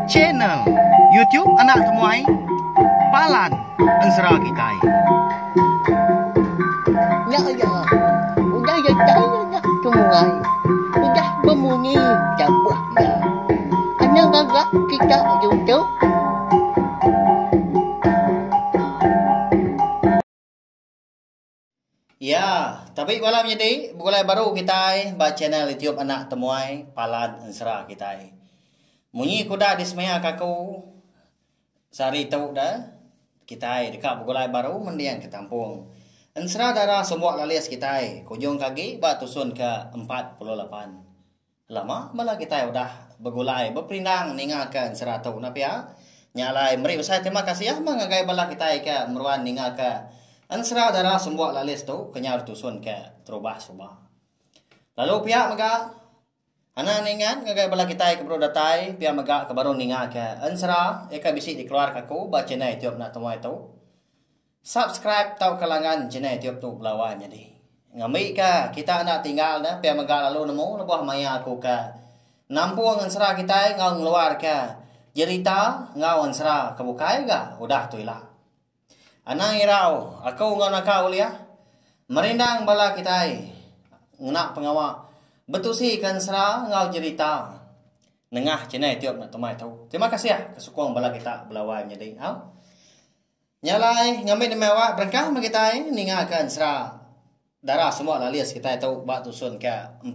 Channel YouTube Anak Temuai Palan Ensera Kitai. Nya iya, udah datai anak temuai, udah bemunyi tabuh iya. Anang ngaga kita ditu. Ya, tapi bala menyedi begulai baru kitai ba channel YouTube Anak Temuai Palan Ensera kitai. Munyi kuda disemaya ka aku sehari tu da kitai deka begulai baru mending ke tampung. Ensera dara sumbok lalis kitai kujung ke agi ba tusun ke 48. Lama bala kitai udah begulai beperindang ninga ke ensera tu enda pia. Nya alai meri besai terima kasih meh ngagai bala kitai ke meruan ninga ke ensera dara sembuk lalis tu kenyau ditusun ke terubah suba. Lalu pia mega anang ningat ngagai bala kitai ke baru datai pia mega ke baru ninga ke ensera iya ke bisi dikeluar ke aku ba channel YouTube enda temuai tu. Subscribe tauka langgan channel YouTube tu belawa nyadi. Ngambika kita enda tinggal ne pia mega lalu nemu lebuh maya aku ke nampung ensera kitai enggau ngeluarka jerita enggau ensera ke bukai ga udah tu ila. Anang irau aku enggau naka ulih merindang bala kitai ngena pengawa betusika ensera enggau jerita nengah channel YouTube enda tumai tu. Terima kasih ke sukung bala kita belawa nyadi au. Nya alai, ngambi demi awak berengkah meh kitai ningaka ensera dara semua lalis kitai tu ba tusun ke 48.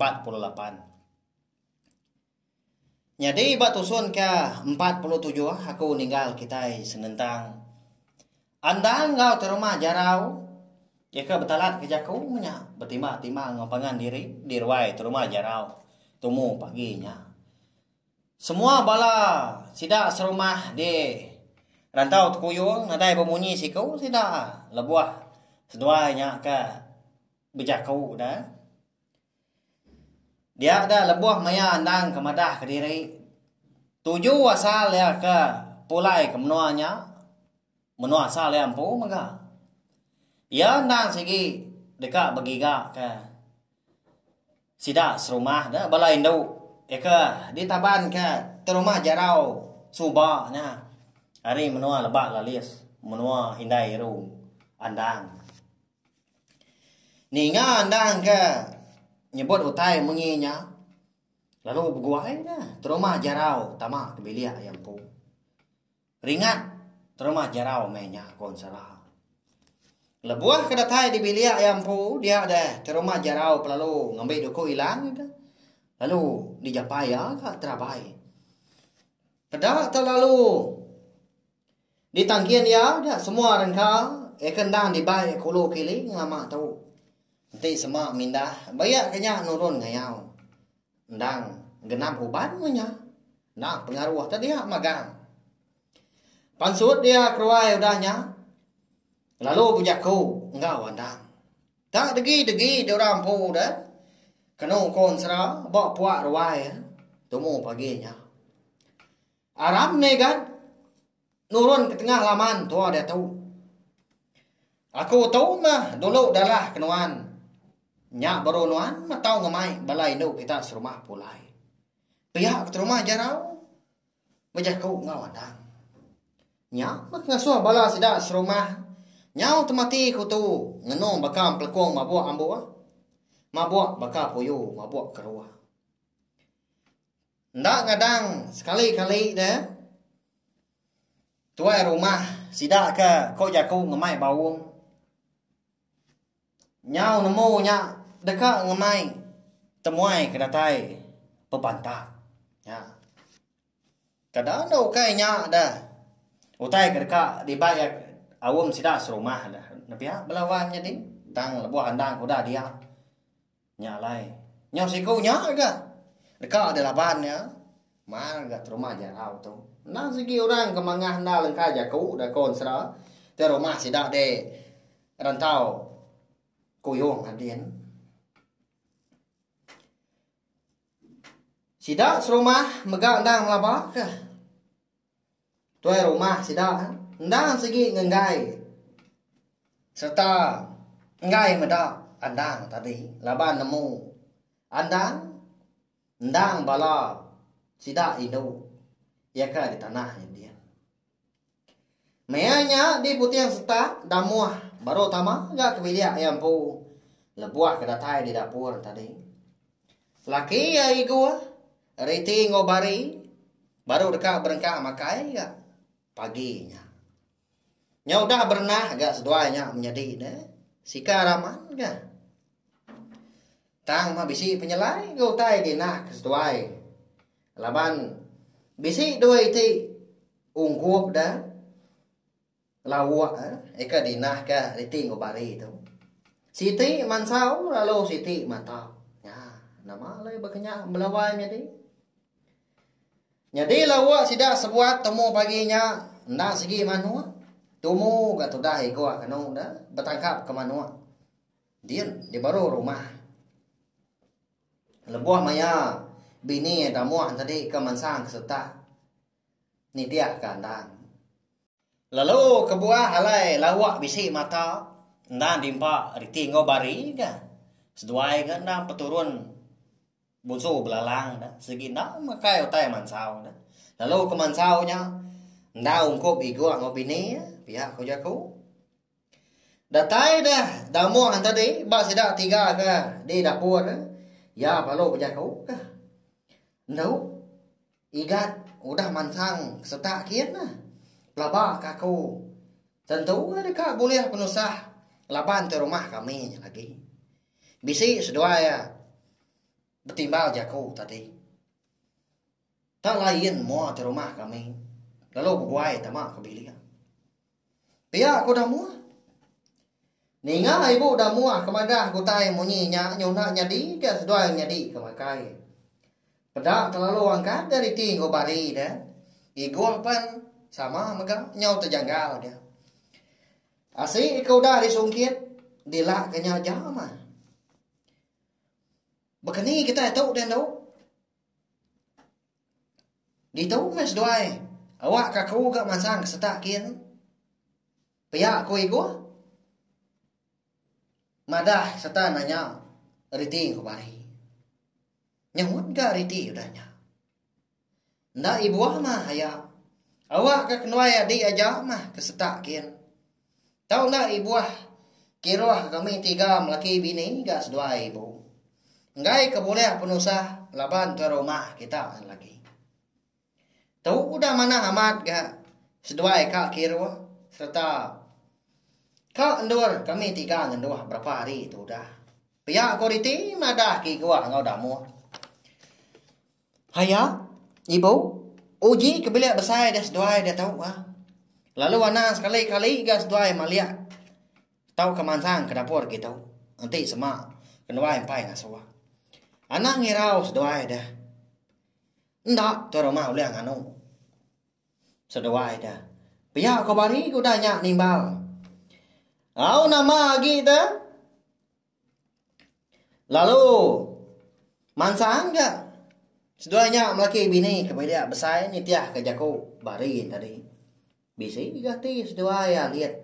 Nyadi ba tusun ke 47 aku ninggal kitai senentang Andang enggau Teruma Jarau iya ke betalat ke jaku meh nya betimba-timba enggau pangan diri di ruai Teruma Jarau tumu pagi nya. Semua bala sida serumah di Rantau Tekuyung nadai bemunyi siku sida lebuh seduai nya ke bejaku da. Dia da lebuh maya endang ke madah kediri tuju asal iya ke pulai ke menua nya menua asal iya empu mega. Iya endang sigi deka begiga ke Sida serumah da bala indu iya ke ditaban ke terumah jarau suba nya ari menua Lebak Lalis menua Indai Iru Andang. Ninga Andang ke nyebut utai munyi nya lalu beguai nya terumah jarau tama ke bilik iya empu. Ringat terumah jarau meh nya ko Ensera. Lebuh ke datai di bilik iya empu dia deh terumah jarau pelalu ngambi duku ilang ke lalu dijapai iya ka terabai. Peda te lalu ditangkin iya ga semua rengka iya ke endang dibai ke ulu kili ngelama tu. Enti sema mindah ba iya ke nya nurun ngayau. Endang genap uban meh nya. Enda pengaruh te dia magang. Pansut dia keruai udah nya lalu bejaku enggau andang. Tak degi-degi diorang empu deh kenu ko ensera ba puak ruai tumu pagi nya. Aram meh ga nurun ke tengah laman tua diatu. Aku tu meh dulu dalah ke nuan. Nya baru nuan meh tau ngemai bala indu kita serumah pulai. Pia ke terumah jarau bejaku enggau andang. Nya meh ngasuh bala sida serumah nyau temati kutu ngenung baka empelekung mabuk ambuh, mabuk baka puyu mabuk keruh. Enda ngadang sekali-kali deh tuai rumah sida ke ko jaku ngemai baung. Nyau nemu nya deka ngemai temuai ke datai bepantap. Nya. Kada enda ukai nya deh. Utai ke deka dibai aum sida serumah deh. Ne pia bala wan nyadi tang lebuh andang ke udah dia. Nya alai. Nyau siku nya ga deka dilaban iya. Mar ga terumah jarau tu. Endang sigi orang ke mangah enda lengka jaku da ko ensera ti rumah sida di Rantau Kuyong Adin. Sida serumah mega endang melaba ke. Tuai rumah sida endang sigi ngenggai sereta enggai meda andang tadi laban nemu andang endang bala. sida indu iya ke di tanah nya din. Maya nya di puting setak damuh baru tama ga ke bilik iya empu lebuh ke datai di dapur tadi. Laki iya iguh riti enggau bari baru deka berengkah makai ga pagi nya. Nya udah berenah ga seduai nya menyadi ne sikar amat ga. Tang mah bisi penyelai ga utai dinah ke seduai laban bisi dua iti ungkup da lauk eka dinah ka riti enggau bari tu. Siti mansau lalu siti mata. Nya nama alai baka nya belawai nyadi. Nyadi lauk sida sebuat tumu pagi nya enda sigi manuk tumu ga tudah iguh kenu da betangkap ke manuk. Din di baru rumah. Lebuh maya bini Damuh tadi ke mansang ke setak nitih ke andang. Lalu kebuah alai lauk bisi mata endang diempa riti enggau bari ga seduai ga endang peturun bunsu belalang da sigi enda makai utai mansau da. Lalu ke mansau nya enda ungkup igu enggau bini pia ku jaku. Datai deh damuh tadi ba sida tiga ke di dapur iya lalu bejaku ka. Endu Igat udah mansang setak kin pelaba ka aku tentu deka bulih penusah laban ti rumah kami nya lagi. Bisi seduai iya betimbal jaku tadi. Tak lain mua ti rumah kami lalu beguai tama ke bilik. Pia ku Damuh. Ninga ibu Damuh ke madah utai munyi nya nyuna nyadi ga seduai nyadi ke makai. Peda kelalu angkat ga riti enggau bari deh. Iguh pen sama mega nyau tejanggal ga. Asi ke udah disungkit dilak ke nya aja mah. Bekeni kitai tu deh endu. Ditu meh seduai awak ka aku ga mansang ke setak kin. Pia ku Iguh madah sereta nanya riti ku bari. Nyahut ga riti udah nya. Enda ibuh mah aya. Awak ka kenuai adi aja mah ke setak kin. Tau enda ibuh kiruh kami tiga melaki bini ga seduai ibu. Enggai ke bulih penusah laban tuai rumah kita lagi. Tu udah manah amat ga seduai ka kiruh sereta ka endur kami tiga ngenduh berapa hari tu udah. Pia ko riti madah ke iguh enggau damuh. Aya, ibu, uji ke bilik besai deh seduai deh tau ah. Lalu anang sekali-kali ga seduai malik tauka mansang ke dapur kitu enti sema kenuai empai ngasuh. Anang ngirau seduai deh. Enda tuai rumah ulih nganu seduai deh. Pia ko bari ke udah nya nimbal. Au nama agi deh. Lalu mansang ga seduai nya melaki bini ke bilik besai nitih ka jaku bari tadi. Bisi ga ati seduai alit.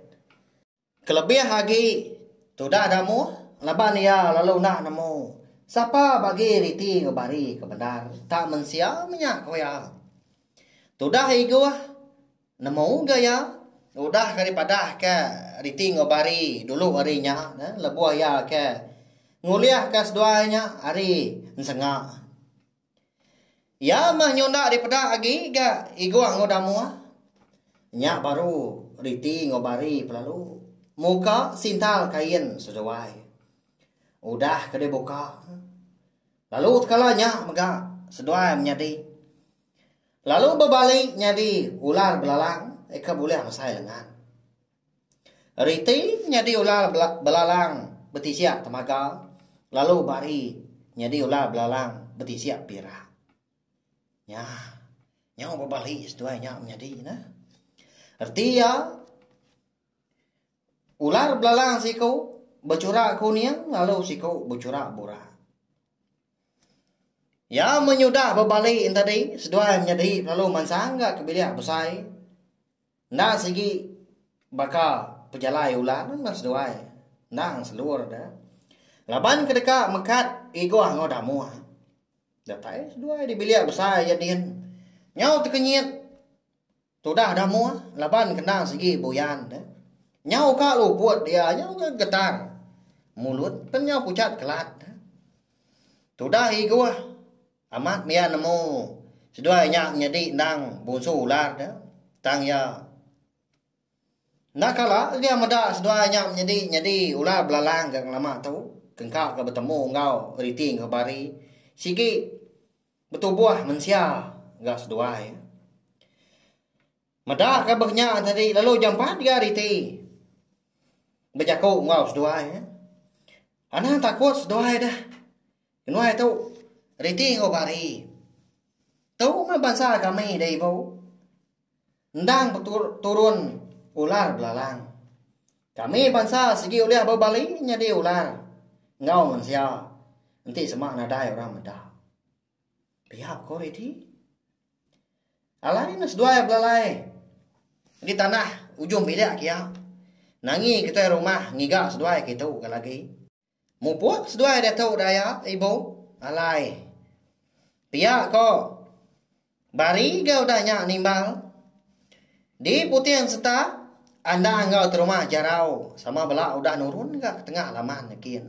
Kelebih agi tudah damuh laban iya lalu enda nemu sapa bagi riti enggau bari ke bendar tak mensia menya ku iya. Tudah iguh Nemu ga iya, udah ka dipadah ka riti enggau bari dulu ari nya lebuh iya ke ngulih ka seduai nya ari ensenga. Iya meh nyunda dipeda agi ga iguh enggau damuh. Nya baru riti enggau bari pelalu muka sintal kain seduai. Udah ke dibuka lalu tekala nya mega seduai menyadi. Lalu bebali nyadi ular belalang eka bulih mesai lengan. Riti nyadi ular belalang betisik temaga lalu bari nyadi ular belalang betisik pirak. Nya, nyau bebali seduai nya menyadi ne. Reti iya, ular belalang siku bechura kuning lalu siku bechura burak. Iya menyudah bebali entadi seduai menyadi lalu mansang ga ke bilik besai. Enda sigi baka pejalai ular meh seduai endang selur de. Laban ke deka mekat iguh enggau damuh. Datai seduai di bilik besai iya din. Nyau tekenyit tudah damuh laban kendang sigi buyan deh. Nyau ka luput dia nyau ga getar mulut pen nyau puchat kelat deh. Tudah iguh amat mia nemu seduai nya nyadi endang bunsu ular deh tang iya. Enda kala iya meda seduai nya menyedi nyadi ular belalang ga ngelama tu kengka ke betemu enggau riti enggau bari sigi betubuh mensia ga seduai. Meda ka beh nya tadi lalu jampat ga riti bejaku enggau seduai. Anang takut seduai deh. Kenuai tu riti enggau bari. Tu meh bansa kami deh ibu. Endang peturun ular belalang. Kami bansa sigi ulih bebali nyadi ular enggau mensia enti sema nadai orang meda. Pia ko reti. Alai ne seduai belalai di tanah ujung bilik kia. Nangi kitai rumah ngiga seduai kitu ke lagi. Mupuk seduai diatu daya ibu alai. Pia ko Bari ga udah nya nimbal. Di puting seta anda enggau terumah jarau sama bela udah nurun ga ke tengah laman kin.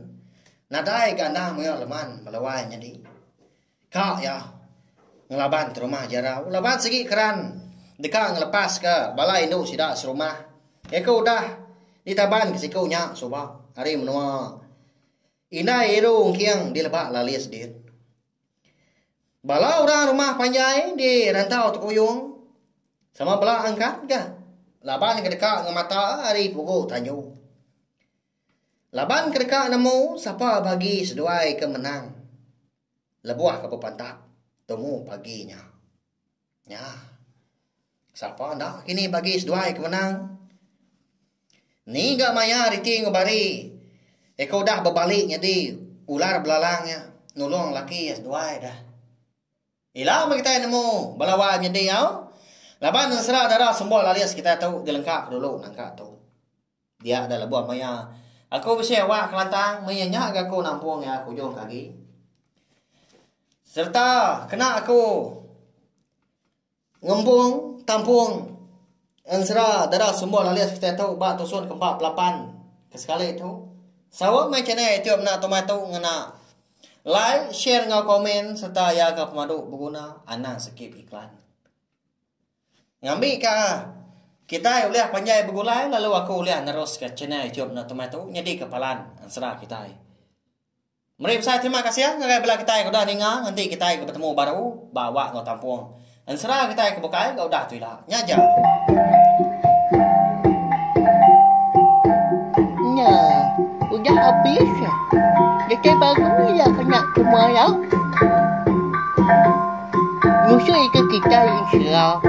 Nadai ga anda mega leman melewai nyadi. Ka iya ngelaban terumah jarau laban sigi keran deka ngelepaska bala indu sida serumah. Iya ke udah ditaban ke siku nya suba ari menua Indai Iru Engking di Lebak Lalis din. Bala orang rumah panjai di Rantau Tekuyung sama bela angkat ga laban ke deka ngemata ari pugu tanju. Laban ke deka nemu sapa bagi seduai ke menang lebuh ke bepantap tumu pagi nya. Nya. Sapa enda kini bagi seduai ke menang. Ni ga maya riti enggau bari eko udah bebali nyadi ular belalang nya nulung laki iya seduai dah. Ila meh kitai nemu bala wai menyedi au laban ensera dara sembuh lalis kitai tu dilengka ke dulu nangka tu. Dia dah lebuh maya aku bisi awak kelantang meh iya nya ga aku nampung iya ke ujung ke agi. Sereta kena aku Ngempung, tampung, ensera dara semua lalis kitai tu ba tusun ke 48 ke sekali tu. Saut meh channel YouTube enda tumai tu ngena like, share enggau komen sereta iya ke pemadu beguna anang skip iklan. Ngambika kitai ulih panjai begulai lalu aku ulih neruska channel YouTube enda tumai tu nyadika palan ensera kitai. Meri besai terima kasih ngagai bala kitai ke udah ninga nganti kitai ke betemu baru ba awak enggau tampung ensera kitai ke bukai ga udah tu ila. Nya aja. Nya udah abis. Datai baru ila kena kemarau. Nusui ke kitai ensera.